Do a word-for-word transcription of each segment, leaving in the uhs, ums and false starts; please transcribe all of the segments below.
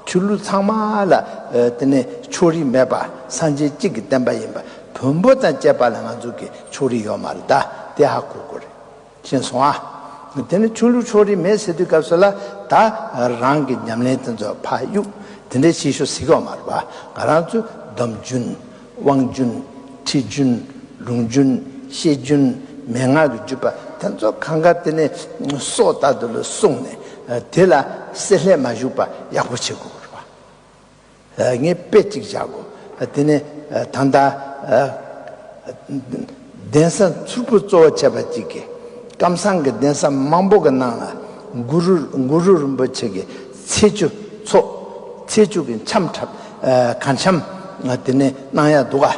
ཆོས་ལུགས་ཚང་མ་ལ་ཨ་དེ་ནས་ཕྱོགས་རིས་མེད་པ་སངས་རྒྱས་གཅིག་གི་བསྟན་པ་ཡིན་པ། བོན་པོ་དང་བཅས་པ་ལ་ང་ཚོ་གི་ཕྱོགས་རིས་ཡོད་མ་རེད། ད་དེ་ཧ་གོ་དགོས་རེད། ཤེས་སོང་ཨ། དེ་ནི་ཆོས་ལུགས་ཕྱོགས་རིས་མེད་ཟེར་དུས་སྐབས་སུ་ལ་ད་རང་གི་ཉམས་ལེན་དེ་ཚོ་ཕར་གཡུག་དེ་འདྲའི་བྱེད་ཤོག་ཟེར་གི་ཡོད་མ་རེད་པ། ང་རང་ཚོ་སྡོམ་རྒྱུན། དབང་རྒྱུན། ཁྲིད་རྒྱུན། ལུང་རྒྱུན། བཤད་རྒྱུན། མན་ངག་གི་བརྒྱུད་པ་དེ་ཚོ་གང་ག་དེ་ནས་སྲོག་ལྟར་དུ་ལ་བསྲུངས་ནས་དེ་ལ་བསྲེ་ལྷད་མ་ཞུགས་པ་ཡག་པོ་བྱེད་དགོས་པ་རེད་པ། ངས་དཔེ་གཅིག་བཞག་གོ། དེ་ནས་ད་ལྟ་གདན་ས་མཚུར་ཕུ་གཙོ་བོ་བྱས་པ་གཅིག་གིས། ཀམ་ཚང་གི་གདན་ས་མང་པོ་གི་ནང་ལ་གུ་རུ་གུ་རུ་རིན་པོ་ཆེ་གི་ཚེས་བཅུ་ཚོགས། ཚེས་བཅུ་གི་འཆམ་འཁྲབ། གར་འཆམ་དེ་ནས་གནང་ཡ་འདུག་ག།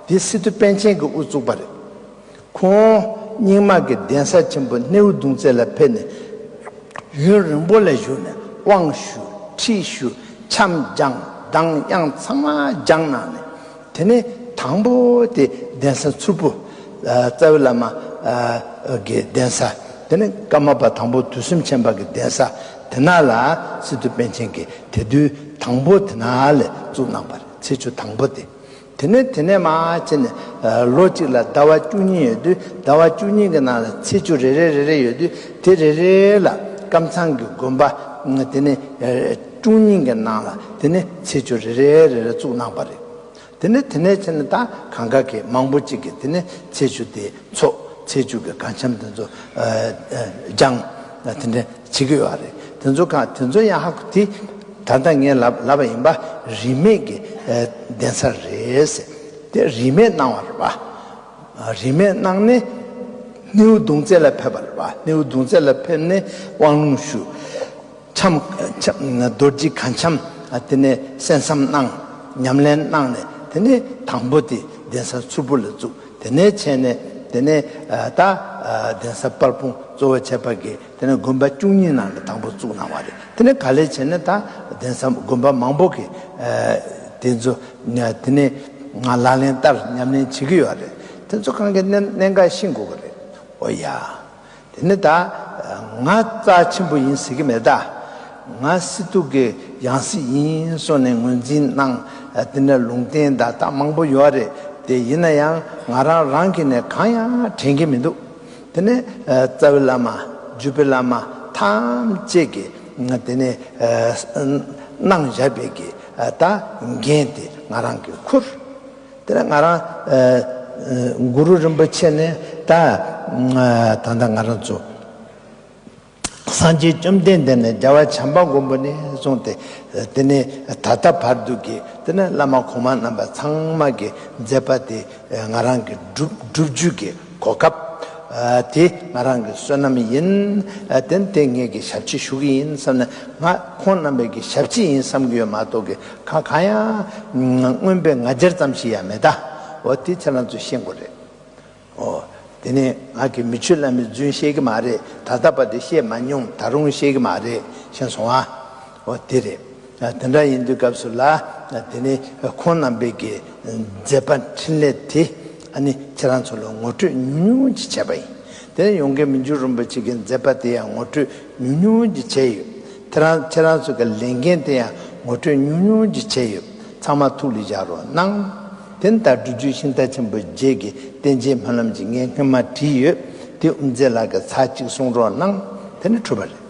དེ་སི་ཏུ་པཎ་ཆེན་གྱིས་དབུ་བཙུགས་པ་རེད། ཁོང་རྙིང་མ་གི་གདན་ས་ཆེན་པོ་སྣེའུ་གདུང་རྩེ་ལ་ཕེབས་ནས། ཡུན་རིང་པོ་ལ་བཞུགས་ནས་དབང་ཞུ། ཁྲིད་ཞུ། འཆམ་སྦྱངས། གདངས་དབྱངས་ཚང་མ་སྦྱངས་གནང་ནས། དེ་ནས་དང་པོ་དེ་གདན་ས་མཚུར་ཕུ། རྩ་བའི་བླ་མ་གི་གདན་ས། དེ་ནས་ཀརྨ་པ་དང་པོ་དུས་གསུམ་མཁྱེན་པ་གི་གདན་ས་དེ་ན་ལ་སི་ཏུ་པཎ་ཆེན་གྱིས་དེ་དུས་དང་པོ་དེ་ན་ལ་བཙུགས་གནང་བ་རེད། ཚེས་བཅུ་དང་པོ་དེ། དེ་ནས་དེ་ནས་མར་བྱས་ནས་ལོ་གཅིག་ལ་ཟླ་བ་བཅུ་གཉིས་ཡོད་དུས། ཟླ་བ་བཅུ་གཉིས་ཀྱི་ནང་ལ་ཚེས་བཅུ་རེ་རེ་རེ་རེ་ཡོད་དུས། དེ་རེ་རེ་ལ་ཀམ་ཚང་གི་དགོན་པ་དེ་ནས་བཅུ་གཉིས་ཀྱི་ནང་ལ་དེ་ནས་ཚེས་བཅུ་རེ་རེ་རེ་རེ་བཙུགས་གནང་བ་རེད། དེ་ནས་དེ་ནས་བྱས་ནས་ད་གང་ག་གི་མང་པོ་གཅིག་གིས་དེ་ནས་ཚེས་བཅུ་དེ་ཚོགས། ཚེས་བཅུ་གི་གར་འཆམ་དེ་ཚོ་སྦྱངས། དེ་འདྲ་བྱེད་ཀྱི་ཡོད་རེད། དེ་ཚོ་གང་དེ་ཚོ་ཡང་ཧ་གོ་དེ། ད་ལྟ་ངས་ལབ་ལབ་པ་ཡིན་པ། རིས་མེད་ཀྱི་གདན་ས་རེད་ཟེར། དེ་རིས་མེད་གནང་བ་རེད་པ། རིས་མེད་གནང་ནས་སྣེའུ་གདུང་རྩེ་ལ་ཕེབས་པ་རེད་པ། སྣེའུ་གདུང་རྩེ་ལ་ཕེབས་ནས་དབང་ལུང་ཞུ། འཆམ་འཆམ་རྡོ་རྗེ་གར་འཆམ། དེ་ནས་གསན་བསམ་གནང་། ཉམས་ལེན་གནང་ནས་དེ་ནས་དང་པོ་དེ་གདན་ས་མཚུར་ཕུ་ལ་བཙུགས། དེ་ནས་བྱས་ནས་དེ་ནས་ད་གདན་ས་དཔལ་སྤུངས་གཙོ་བོ་བྱས་པ་གི་དེ་ནས་དགོན་པ་བཅུ་གཉིས་ནང་ལ་དང་པོ་བཙུགས་གནང་བ་རེད། དེ་ནས་ག་ལེར་བྱས་ནས་ད་གདན་ས་དགོན་པ་མང་པོ་གི་དེ་ཚོ་དེ་ནས་ང་ལག་ལེན་བསྟར་ཉམས་ལེན་བྱེད་ཀྱི་ཡོད་རེད། དེ་ཚོ་གང་གི་གནད་གནད་འགག་ཤེས་དགོས་ཀྱི་རེད། ཨོ་ཡ། དེ་ནི་ད་ང་རྩ་ཆེན་པོ་ཡིན་ཟེར་གྱི་མེད་ད། ང་སི་ཏུ་གི་ཡང་སྲིད་ཡིན་གསུངས་ནས་ངོས་འཛིན་གནང་། དེ་ནས་ལུང་བསྟན་ད་ལྟ་མང་པོ་ཡོད་རེད། དེ་ཡིན་ན་ཡང་ང་རང་རང་གི་ནས་གང་ཡང་དྲན་གྱི་མི་འདུག། དེ་ནས་རྩ་བའི་བླ་མ། བརྒྱུད་པའི་བླ་མ་ཐམས་ཅད་ཀྱིས་དེ་ནས་གནང་བཞག་པའི་གི་ད་འགན་དེ་ང་རང་གིས་འཁུར། དེ་ནས་ང་རང་ཨ་ཨ་གུ་རུ་རིན་པོ་ཆེ་ནས་ད་ཨ་ད་ལྟ་ང་རང་ཚོ་སངས་རྒྱས་བཅོམ་ལྡན་འདས་ནས་རྒྱལ་བ་བྱམས་པ་མགོན་པོ་ནས་བཟུང་སྟེ། དེ་ནས་ད་ལྟ་བར་དུ་གི་དེ་ནས་བླ་མ་གོང་མ་རྣམ་པ་ཚང་མ་གི་མཛད་པ་དེ་ང་རང་གི་སྒྲུབ་སྒྲུབ་རྒྱུ་གི་གོ་སྐབས། ཨ་དེ་ང་རང་གི་བསོད་ནམས་ཡིན། ཨ་དེ་དེ་ངེད་ཀྱི་ཞབས་ཕྱི་ཞུ་གི་ཡིན་བསམ་ནས་ང་ཁོང་རྣམ་པའི་གི་ཞབས་ཕྱི་ཡིན་བསམ་གི་ཡོད་མ་གཏོགས་གི་གང་གང་ཡང་མངོན་པའི་ང་རྒྱལ་ཙམ་ཞིག་ཡང་མེད་ད། འོ་དེ་ཁྱེད་རང་ཚོས་ཤེས་དགོས་རེད། འོ་དེ་ནས་ང་གི་མི་ཆོས་བླ་མའི་རྫུན་བཤད་གི་མ་རེད། ད་ལྟ་བར་དུ་བཤད་མ་མྱོང་། ད་རུང་བཤད་གི་མ་རེད། ཤེས་སོང་ཨ། འོ་དེ་རེད། དེ་འདྲ་ཡིན་དུས་སྐབས་སུ་ལ་དེ་ནས་ཁོང་རྣམ་པའི་གི་མཛད་པ་འཕྲིན་ལས་དེ་ཨ་ནི་ཁྱེད་རང་ཚོ་ལ་ངོ་སྤྲོད་ཉུང་ཉུང་ཅིག་བྱས་པ་ཡིན། དེ་ནས་ཡོངས་དགེ་མི་འགྱུར་རིན་པོ་ཆེ་གི་མཛད་པ་དེ་ཡང་ངོ་སྤྲོད་ཉུང་ཉུང་ཅིག་བྱས་ཡོད། དེ་རང་ཁྱེད་རང་ཚོ་གི་ལས་འགན་དེ་ཡང་ངོ་སྤྲོད་ཉུང་ཉུང་ཅིག་བྱས་ཡོད། ཚང་མ་ཐུགས་ལ་བཞག་རོགས་གནང་། དེ་ནས་ད་སྒྲུབ་བརྒྱུད་ཤིང་རྟ་ཆེན་པོ་རྗེ་གི་བསྟན་བཅོས་སྨོན་ལམ་གྱི་ངས་སྔོན་མ་བྲིས་ཡོད། དེ་དབུ་མཛད་ལགས་ཀྱིས་ཚར་གཅིག་གསུང་རོགས་གནང་། དེ་ནས་གྲུབ་པ་རེད།